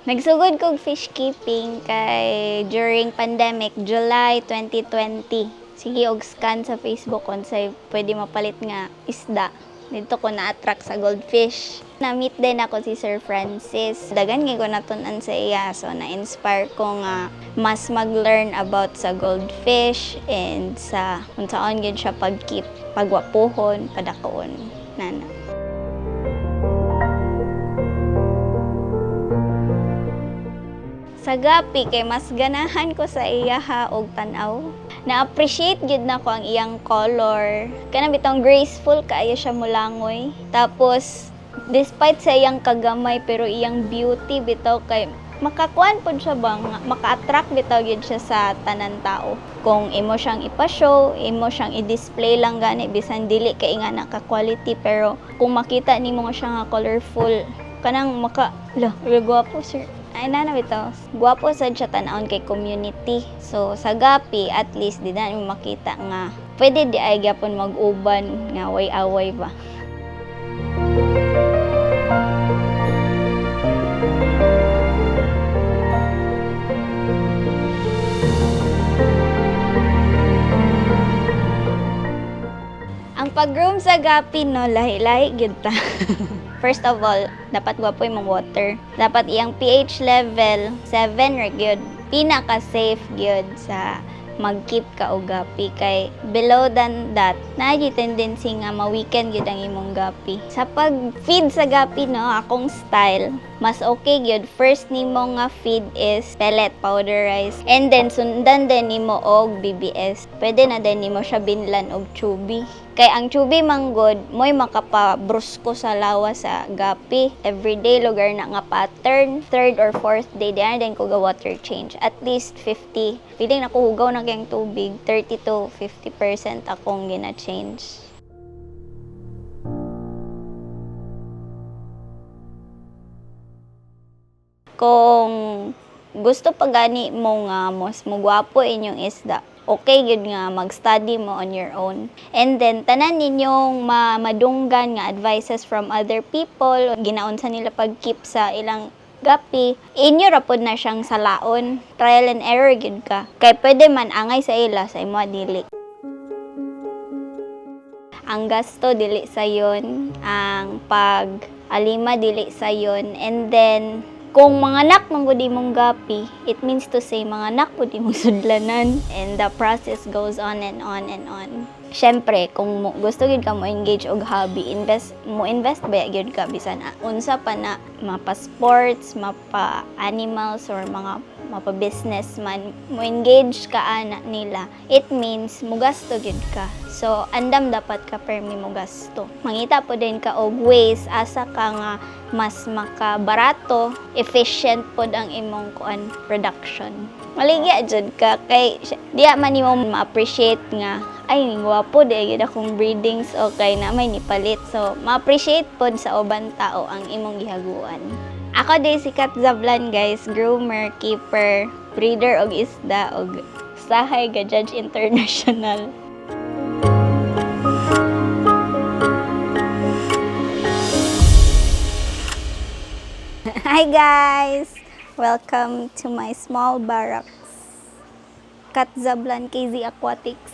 Nagsugod kog fish keeping kay during pandemic, July 2020. Sige og scan sa Facebook unsay pwede mapalit nga isda. Didto ko na-attract sa goldfish. Na-meet din ako si Sir Francis. Dagan gyud ko natun-an sa iya. So, na-inspire ko nga mas mag-learn about sa goldfish and sa unsaon gyud siya pag-keep, pagwapuhon, padakoon. Nana. Sa guppy kay mas ganahan ko sa iyaha og tan-aw. Na-appreciate gyud nako ang iyang color. Kanang bitong graceful kaayo siya mulangoy. Tapos despite sa iyang kagamay, pero iyang beauty bitaw kay makakuan pod siya ba nga maka-attract bitaw gyud siya sa tanan tao. Kung imo siyang ipa-show, imo siyang i-display lang gani bisan dili kay nga naka quality, pero kung makita nimo nga siya nga colorful, kanang maka la, gwapo sir. Ay na na bitaw. Gwapo sad siya tan-awon kay community. So sa guppy, at least di na mo makita nga pwede di ay gyapon mag-uban nga way away ba. Ang pag-groom sa guppy, no, lahi-lahi gyud ta. First of all, dapat gwapo imong water. Dapat iyang pH level 7 ra gyud. Pinaka-safe gyud sa mag-keep ka og guppy kay below than that, naa tendency nga ma-weaken gyud ang imong guppy. Sa pag-feed sa guppy, no, akong style, mas okay gyud first nimo nga feed is pellet powderized and then sundan din nimo og BBS. Pwede na din nimo siya binlan og chubi. Kay ang chubi manggod, mo'y makapabrusko sa lawas sa guppy. Everyday lugar na nga pattern. Third or fourth day, di na din ko ga water change. At least 50. Feeling na ko hugaw na kayong tubig. 30 to 50% akong gina-change. Kung gusto pa gani mo nga mas mugwapo inyong isda, okay gyud nga mag-study mo on your own. And then tanan ninyong madunggan nga advices from other people, ginaunsa nila pag-keep sa ilang guppy, inyo ra pod na siyang salaon. Trial and error gyud ka. Kay pwede man angay sa ila, sa imo dili. Ang gasto dili sayon, ang pag alima dili sayon, and then kung mga anak man gud imong guppy, it means to say mga anak pud imong sudlanan, and the process goes on and on and on. Syempre, kung mo, gusto gyud ka mo engage og hobby, invest mo, invest ba gyud ka bisan unsa pa na, mapa sports, mapa animals or mga mapa business man, mo engage ka ana nila, it means mugasto gyud ka. So andam dapat ka permi mo gasto. Mangita po din ka og ways asa ka nga mas makabarato, efficient pod ang imong kuan production. Maligya jud ka kay diya man nimo ma-appreciate nga ay gwapo di gyud akong breedings, okay na may nipalit. So ma-appreciate pod sa uban tao ang imong gihaguan. Ako di si Kat Zablan, guys, groomer, keeper, breeder og isda og sahay ga judge international. Hi guys! Welcome to my small barracks. Kat Zablan KZ Aquatics.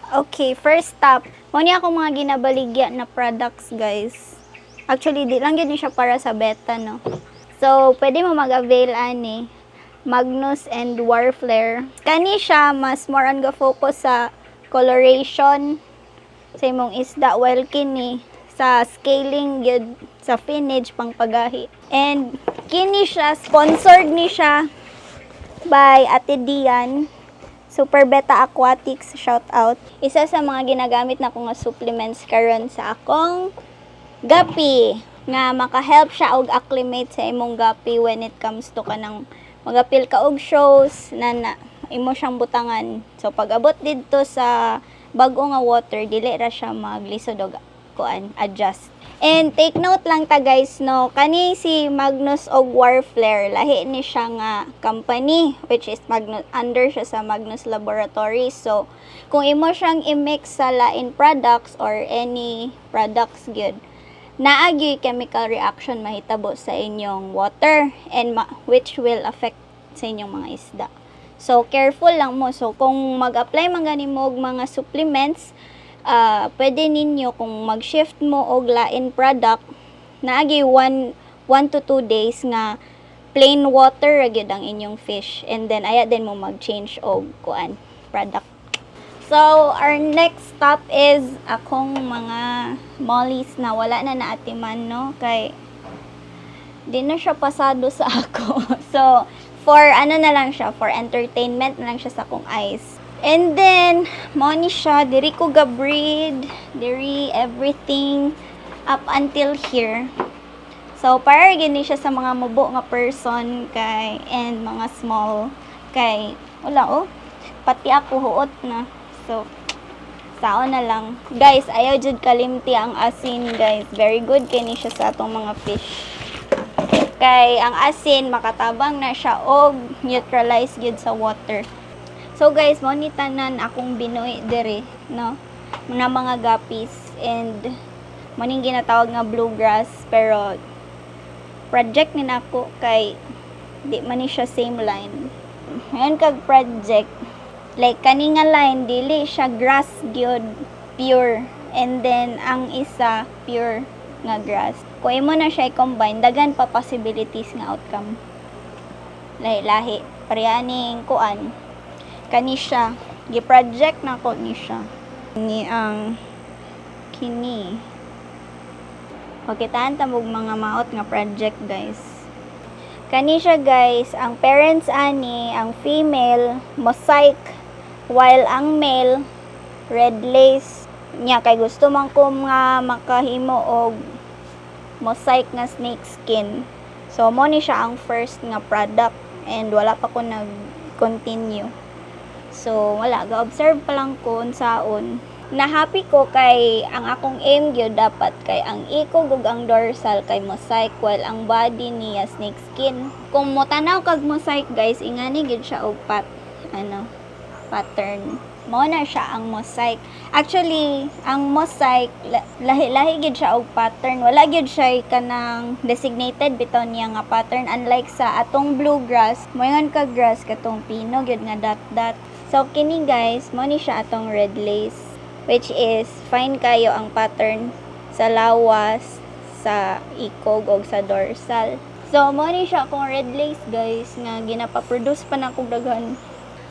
Okay, first stop. Mao ni ako mga ginabaligya na products, guys. Actually, di lang gyud ni siya para sa betta, no. So, pwede mo mag-avail ani Magnus and Warflare. Kani siya mas more on ga focus sa coloration sa imong isda, while kini sa scaling gyud, sa finnage, pangpagahi. And kini siya sponsored ni siya by Ate Dian, Super Betta Aquatics, shout out. Isa sa mga ginagamit na ko nga supplements karon sa akong guppy nga maka-help siya og acclimate sa imong guppy when it comes to kanang magapil ka og shows na imo siyang butangan. So pag abot didto sa bag-o nga water, dili ra siya maglisod og kuan adjust. And take note lang ta guys, no, kani si Magnus og Warflare, lahi ni siya nga company, which is Magnus, under siya sa Magnus Laboratories. So kung imo siyang i-mix sa lain products or any products gyud, Naa gyuy chemical reaction mahitabo sa inyong water and which will affect sa inyong mga isda. So careful lang mo. So kung mag-apply man gani mo og mga supplements, pwede ninyo kung mag-shift mo og lain product, naa gyuy 1 to 2 days nga plain water ra gyud ang inyong fish and then aya din mo mag-change og kuan, product. So, our next stop is akong mga mollies na wala na naatiman, no? Kay, di na siya pasado sa ako. So, for ano na lang siya, for entertainment na lang siya sa akong eyes. And then, mao ni siya, diri ko ga-breed, diri everything up until here. So, para gini siya sa mga mubo nga person kay and mga small kay wala oh. Pati ako huot na. So, sao na lang. Guys, ayaw jud kalimti ang asin, guys. Very good kay ni siya sa atong mga fish. Kay ang asin makatabang na siya og neutralize gyud sa water. So guys, mao ni tanan akong binuhi diri, no? Na mga guppies and mao ning ginatawag nga bluegrass, pero project ni nako kay di man ni siya same line. Ngayon kag project, like kani nga line dili siya grass gyud pure and then ang isa pure nga grass. Kung imo na siya i-combine, daghan pa possibilities nga outcome. Lahi-lahi. Pareha ning kuan. Kani siya. Gi-project na ko ni siya. Ni ang kini. Pakitaan ta mo og mga maot nga project, guys. Kani siya, guys, ang parents ani, ang female mosaic while ang male red lace niya kay gusto man ko nga makahimo og mosaic nga snake skin. So mo ni siya ang first nga product and wala pa ko nag-continue. So wala, ga-observe pa lang ko unsaon. Na-happy ko kay ang akong aim gyud dapat kay ang ikog ug ang dorsal kay mosaic while ang body niya snake skin. Kung motanaw kag mosaic, guys, ingani gyud siya og pat ano pattern. Mao na siya ang mosaic. Actually, ang mosaic lahi-lahi gyud siya og pattern. Wala gyud siya kanang designated bitaw niya nga pattern, unlike sa atong bluegrass, moingon ka grass katong pino gyud nga dot dot. So kini, guys, mo ni siya atong red lace, which is fine kayo ang pattern sa lawas, sa ikog og sa dorsal. So mo ni siya akong red lace, guys, nga ginapa-produce pa na kog daghan.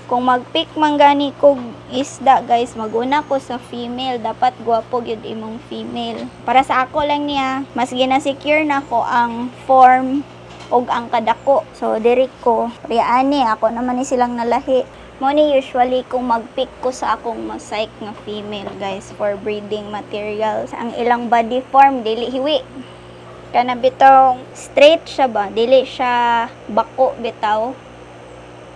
Kung mag-pick man gani kog isda, guys, maguna ko sa female. Dapat gwapo gyud imong female. Para sa ako lang niya, mas gina-secure na ko ang form ug ang kadako. So diri ko, ani ako naman ni silang nalahi. Mo ni usually kung mag-pick ko sa akong mosaic nga female, guys, for breeding materials. Ang ilang body form dili hiwi. Kana bitong straight siya ba, dili siya bako bitaw.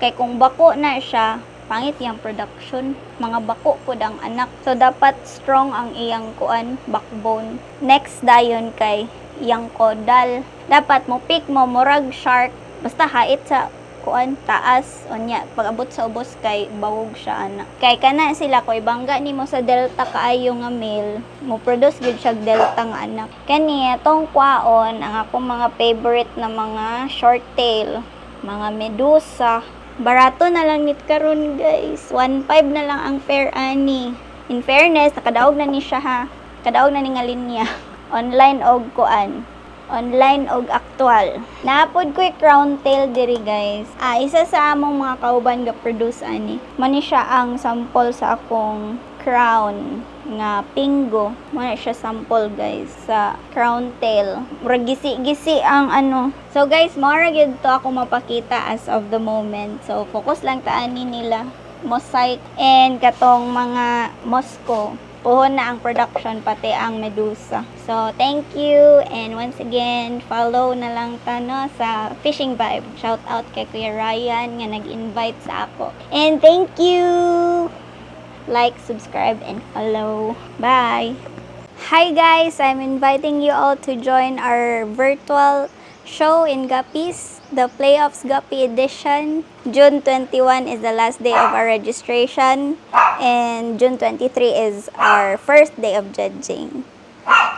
Kay kung bako na siya, pangit iyang production. Mga bako pud ang anak. So dapat strong ang iyang kuan, backbone. Next dayon kay iyang caudal. Dapat mo pick mo murag shark, basta hait sa kuan taas, unya pag abot sa ubos kay bawog siya ana. Kay kana sila ko ibangga nimo sa delta kaayo nga male, mo produce gyud siya delta nga anak. Kani atong kwaon ang akong mga favorite na mga short tail, mga medusa. Barato na lang nit karon, guys. 1.5 na lang ang pair ani. In fairness, nakadaog na ni siya ha. Kadaog na ni nga linya. Online og kuan. Online og actual. Naapod ko'y crown tail diri, guys. Ah, isa sa among mga kauban ga produce ani. Mani siya ang sample sa akong crown nga pinggo. Mo na siya sample, guys, sa crown tail. Murag gisi-gisi ang ano. So guys, mao ra gyud to ako mapakita as of the moment. So focus lang ta ani nila. Mosaic and katong mga Moscow. Puhon na ang production, pati ang Medusa. So, thank you and once again, follow na lang ta, no, sa Fishing Vibe. Shout out kay Kuya Ryan nga nag-invite sa ako. And thank you! Like, subscribe, and follow. Bye! Hi guys! I'm inviting you all to join our virtual show in Guppies, the Playoffs Guppy Edition. June 21 is the last day of our registration and June 23 is our first day of judging.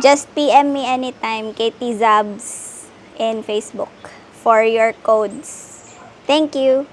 Just PM me anytime, Katie Zabs in Facebook for your codes. Thank you.